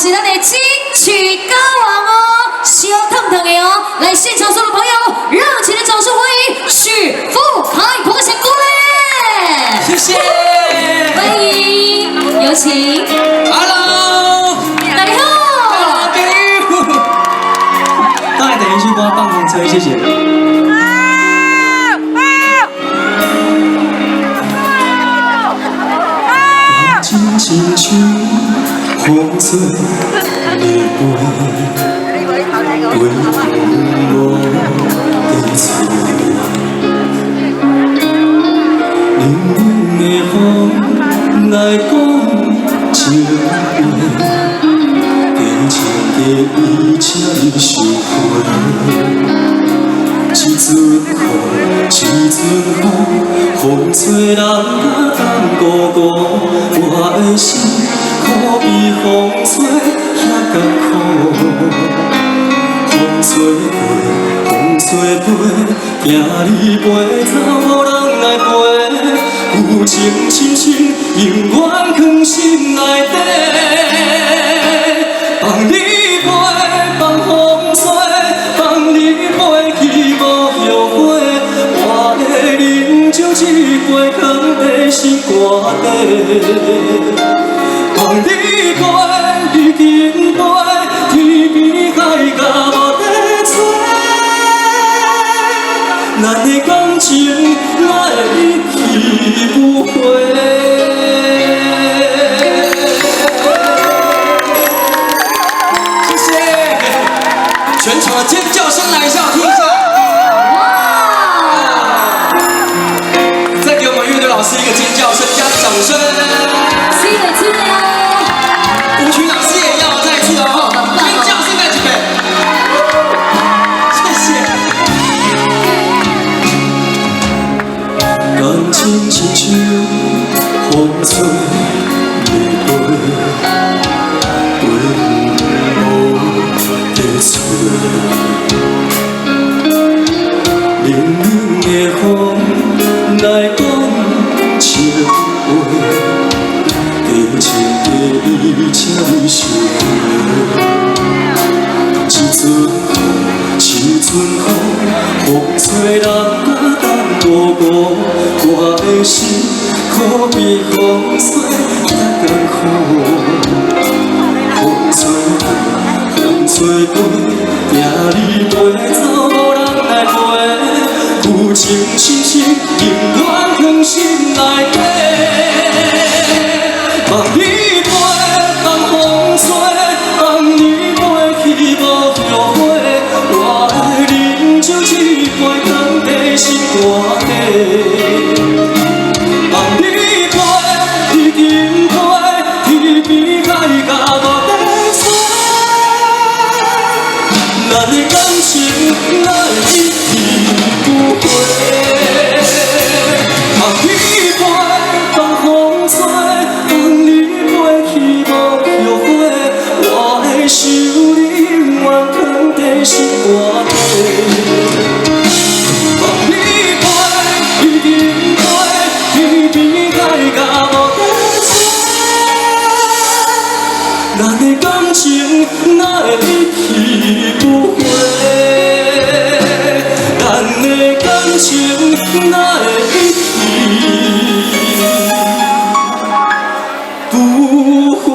是咱的金曲歌王哦，燒燙燙的哦！來，現場所有的朋友，熱情的掌聲歡迎許富凱，拍個掌鼓勵。謝謝，歡迎，有請。 Hello，大家好。朋友。當然第一首歌《放風吹》，謝謝。感情親像風吹日飛，飛無地吹。冷冷的風來講情話，假情假意，請你收回。一陣雨，一陣風，風吹人甲等孤孤，我的心可比風吹遐艱苦。風吹過，風吹飛，驚你飛走無人來陪。舊情深深，永遠藏心內底。放你飛，放風吹，放你飛去無後悔。我會啉酒一杯，藏在心肝底。放你飛，已經飛，天邊海角無得找。咱的感情哪會一去不回？謝謝，全場的尖叫聲來一下，我聽一下。哇！再給我們樂隊老師一個尖叫聲加掌聲。是的，是的。舞曲老師也要再一次哦，尖叫聲再幾遍。謝謝。感情親像風吹日飛，飛無地吹。冷冷的風來講情話，假情假意，請你收回。一陣雨，一陣風，風吹人甲等孤孤，我的心可比風吹遐艱苦。風吹過，風吹飛，驚你飛走無人來陪。舊情深深，永遠藏心內底。放你飛，放風吹，放你飛去無後悔。我會啉酒一杯，藏在心肝底。放你飛，已經飛，天邊海角無得找。咱的感情哪會一去不回？放你飛，放風吹，放你飛去無後悔。我的想你永遠藏在心肝底。放你飛，已經飛，天邊海角無得找。咱的感情哪會一去不回？咱的感情哪會一去不回？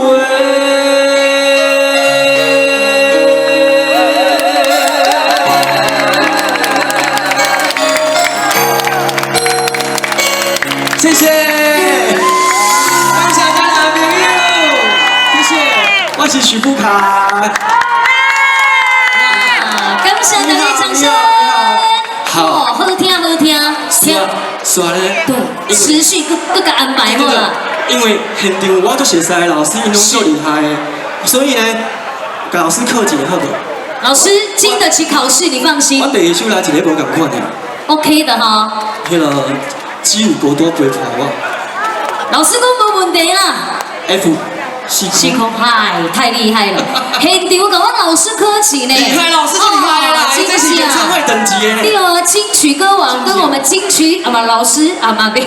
謝謝，感謝大家朋友，謝謝，我是許富凱。感謝大家掌聲。好，好聽，好聽，聽。煞咧，對，持續閣閣共安排好啦。因為現場我足熟似的老師，𪜶攏足厲害的，所以呢，共老師考一下好無？老師經得起考試，你放心。我第二首來一个無仝款的。 OK 的哈。彼个只有孤單陪伴我。老師講無問題啦。 F。四四箍，嗨，太厲害了！現場共阮老師客氣呢，厲害，老師就厲害啦，這是演唱會等級的。對啊，金曲歌王跟我們金曲啊嘛老師啊嘛對，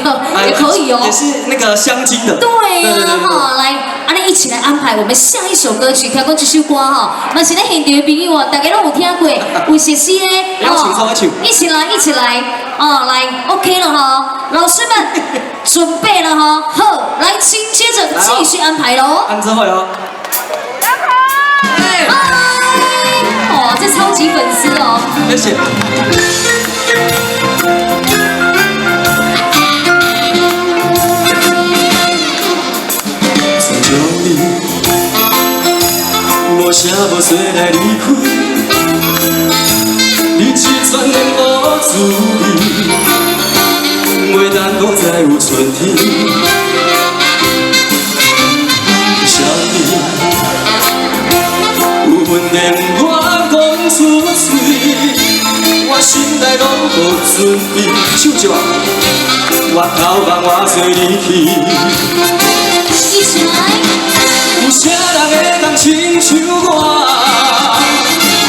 也可以哦，也是那個鑲金的。對啊，哈，來，按呢一起來安排我們下一首歌曲，聽講這首歌哈，嘛是咧現場的朋友啊，大家攏有聽過，有熟悉的，一起來，一起來，哦，來，OK 了哈，老師們準備了哈，好，來，請接着繼續安排嘍。按之後哦。嗨，哦，這超級粉絲哦。謝謝。親像你，無聲無息來離開，你這全然無滋味，袂等閣再有春天。啥物有問題不願講出嘴，我心內攏無準備。唱一擺，我頭望我做離去。一起來。有啥人會當親像我，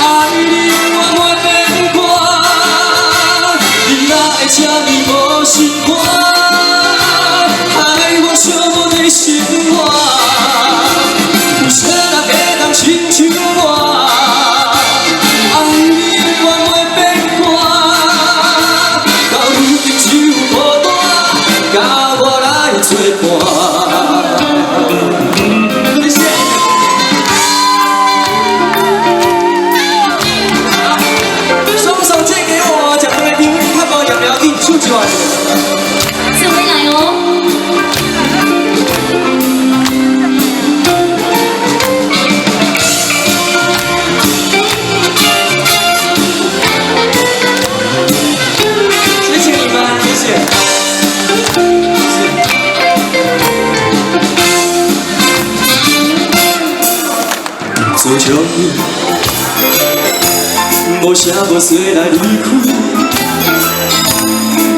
愛你永遠袂變卦？你哪會這呢無心肝，害我寂寞的生活。有啥人會當親像我，愛你永遠袂變卦？到如今只有孤單，佮我來作伴。謝謝。雙手借給我，食飯的朋友較無也不要緊，手一下。這回來哦。謝謝你們，謝謝。做像你，無聲無息來離開，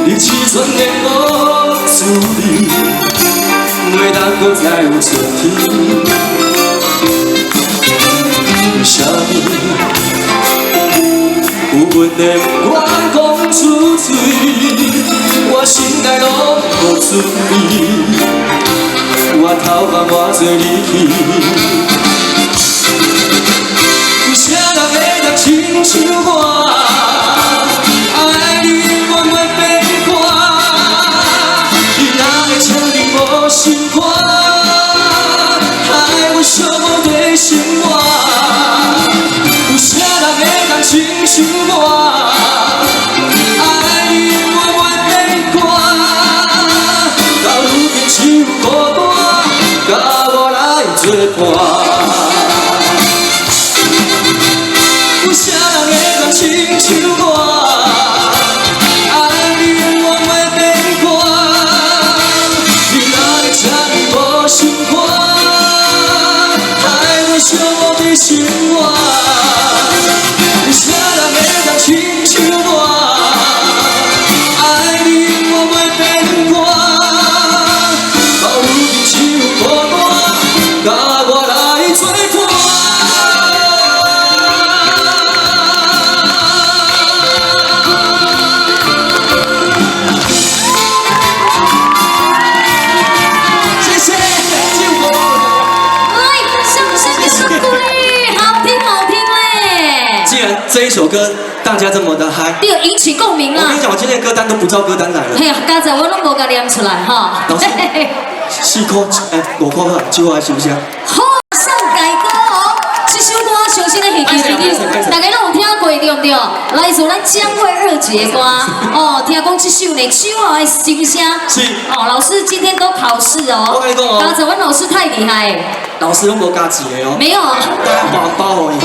你這全然無滋味，袂當閣再有春天。為啥物有問題不願講出嘴，我心內攏無準備，我頭望我做離去。有啥人會當親像我，愛你永遠袂變卦？你哪會這呢無心肝，害我寂寞的生活？有啥人會當親像我，愛你永遠袂變卦？到如今只有孤單，佮我來作伴。有啥人會當親像我，愛你永遠袂變卦？你哪會這呢無心肝，害我寂寞的生活？有啥人會當親像我，愛你永遠袂變卦？到如今只有孤單，佮我來作伴。謝謝，祝福。來，掌聲給鼓勵，好聽好聽嘞。既然這一首歌大家這麼的嗨，你有引起共鳴啦。我跟你講，我今天的歌單都不照歌單來了。嘿呀，剛才我攏無共念出來哈。老師，4箍哎，5箍好，酒愛是不是啊？好，上改歌哦，這首歌相信咧現場朋友大家攏有聽過對不對？來自咱江蕙二姐的歌哦，聽講這首呢，酒後的心聲。是。哦，老師今天都考試哦。我跟你講哦。剛才阮老師太厲害。老師攏無加錢的哦。沒有。大家包包而已。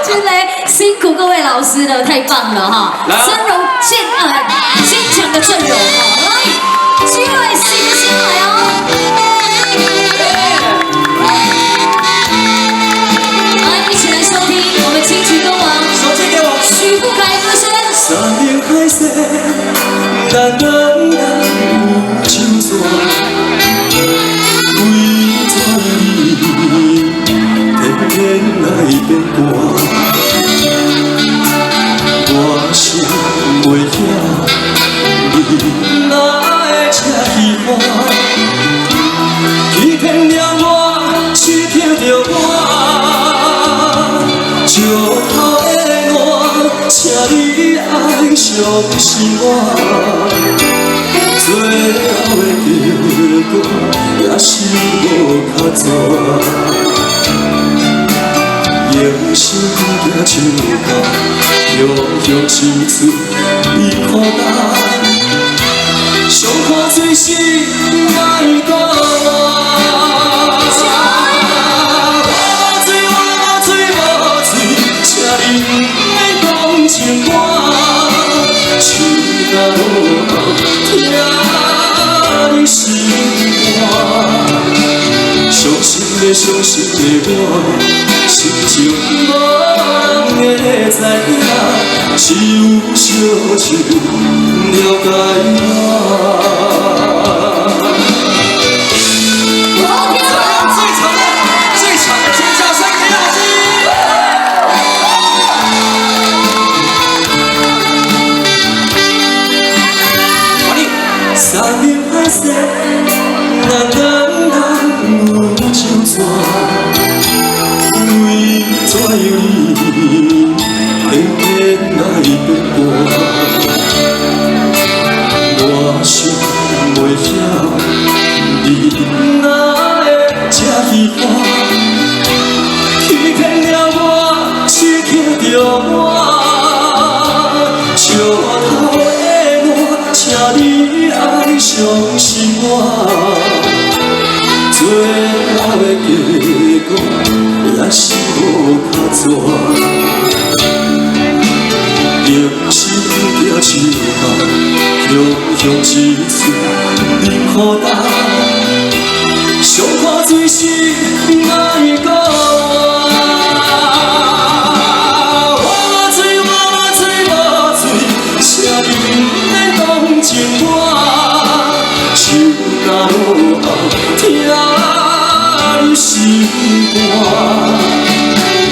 真的辛苦各位老師了，太棒了哈！陣容堅強的陣容哦，來，酒後的心聲來哦。來，一起來收聽我們金曲歌王手機給我，許富凱歌聲。山盟海誓，咱兩人有手紙，規来變卦。我想袂曉，你哪會這喜歡？欺騙了我，欺騙著我，石頭的我，請你愛相信我。最後的結果也是無卡紙。用心行手銬，雄雄一出比苦担，上看水是莫顧我。無醉無醉無醉，請你毋免同情我，樹若落後，疼你心肝。傷心的傷心的我，心情無人會知影，只有小樹了解我。最長的、最長的尖叫聲給老師。歡迎。山盟海誓，咱兩人有酒醉，為怎樣你偏偏來變卦？我想袂曉，你哪會這喜歡？欺騙了我，欺騙著我，石頭的我，請你愛相信我。最後的結果也是無卡紙。用心行手銬，雄雄一出忍苦担，上看水是莫顧我。無醉無醉無醉，請你毋免同情我。樹若落後，疼你心肝。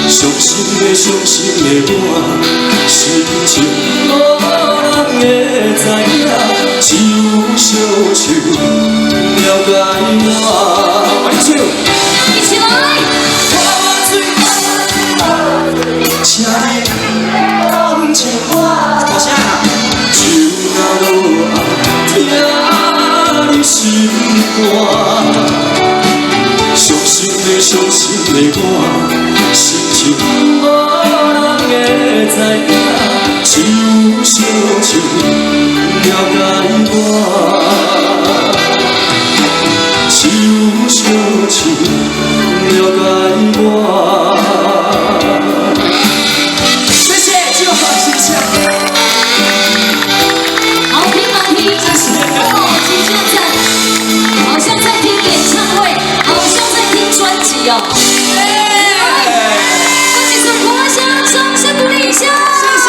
傷心的傷心的我，心情無人會知影，只有小樹了解我。歡迎唱。一起來。請你同情我，大聲啊！樹若落後，疼你心肝。傷心的傷心的我，心情無人會知影，只有小樹了解我。只有小樹了解我。謝謝，就好，謝謝。好聽好聽，哦，真正讚，好像在聽演唱會，好像在聽專輯哦。來，這首歌聲，掌聲鼓勵一下。謝謝。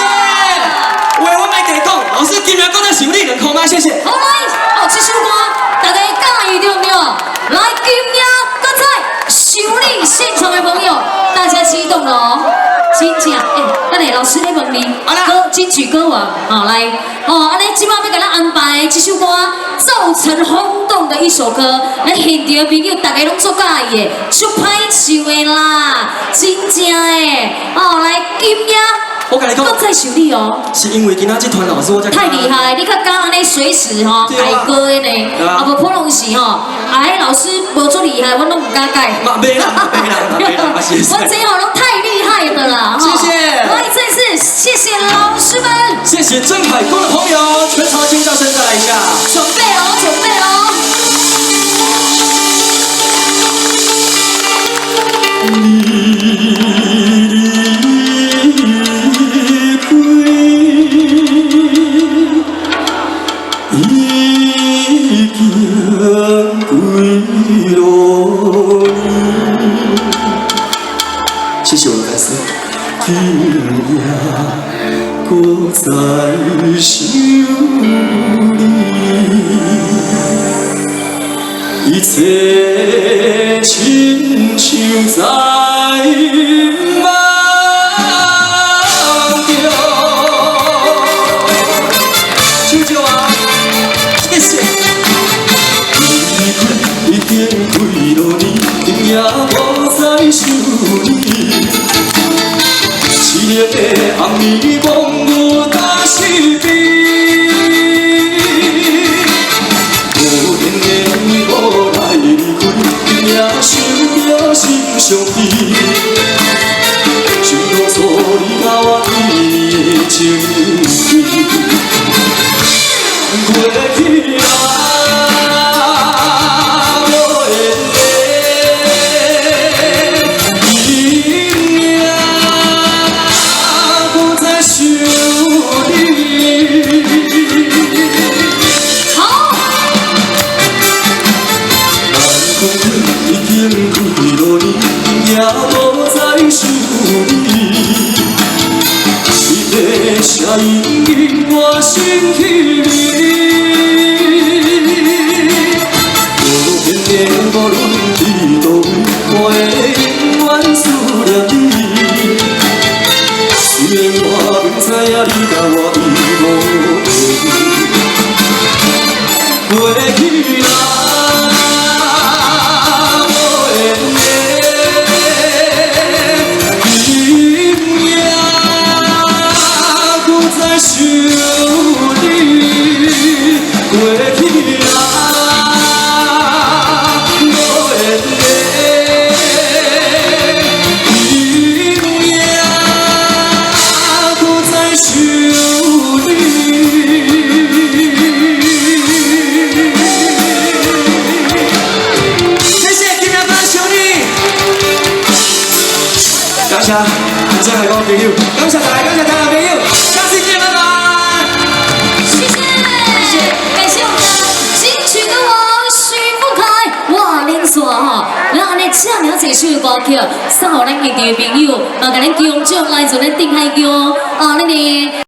話我莫加講，老師今日講的是你2箍嗎？謝謝。好來，哦，這首歌大家佮意對不對？來，今夜閣再想你現場的朋友，大家激動了哦。真正，欸，等下老師咧問你，歌金曲歌王，好來，哦，按呢這擺欲共咱安排這首歌造成轟動的一首歌，咱現場的朋友大家攏足佮意的，足歹唱的啦，真正的，哦，來今夜我共你講，閣再想你哦。是因為今仔這團老師我才太厲害，你較敢按呢隨時吼改歌的呢，啊無普通時吼，啊彼老師無足厲害，阮攏毋敢改。嘛袂啦，袂啦，袂啦，嘛是。我這吼攏太厲害的啦！謝謝。來，再次謝謝老師們。謝謝鎮海宮的朋友，全場尖叫聲再來一下。準備哦，準備哦。你離開，已經幾落年。謝謝我的粉絲。今夜閣再想你，一切親像在。你。熾熱的紅暝，講有當是非。無緣的你無來離開，今夜想著心傷悲。想當初你佮我天的情誼，過去啊，無緣的，今夜閣再想你。好，人講你已經幾落年，今夜無再想你。你的聲音我心稀微。無緣的無論佇佗位，我會永遠思念你。雖然我明知影你佮我已無緣，過去啊，無緣的，今夜閣再想你。過去啊，無緣的，今夜閣再想你。謝謝今日的想你，感謝感謝海光朋友，感謝大家，感謝台灣朋友，下次見，拜拜。謝謝，感謝我們的金曲歌王許富凱，哇，連續吼，咱按呢這爾濟首的歌曲，送予咱現場的朋友，嘛共咱觀眾來自咱鎮海宮，啊，咱的。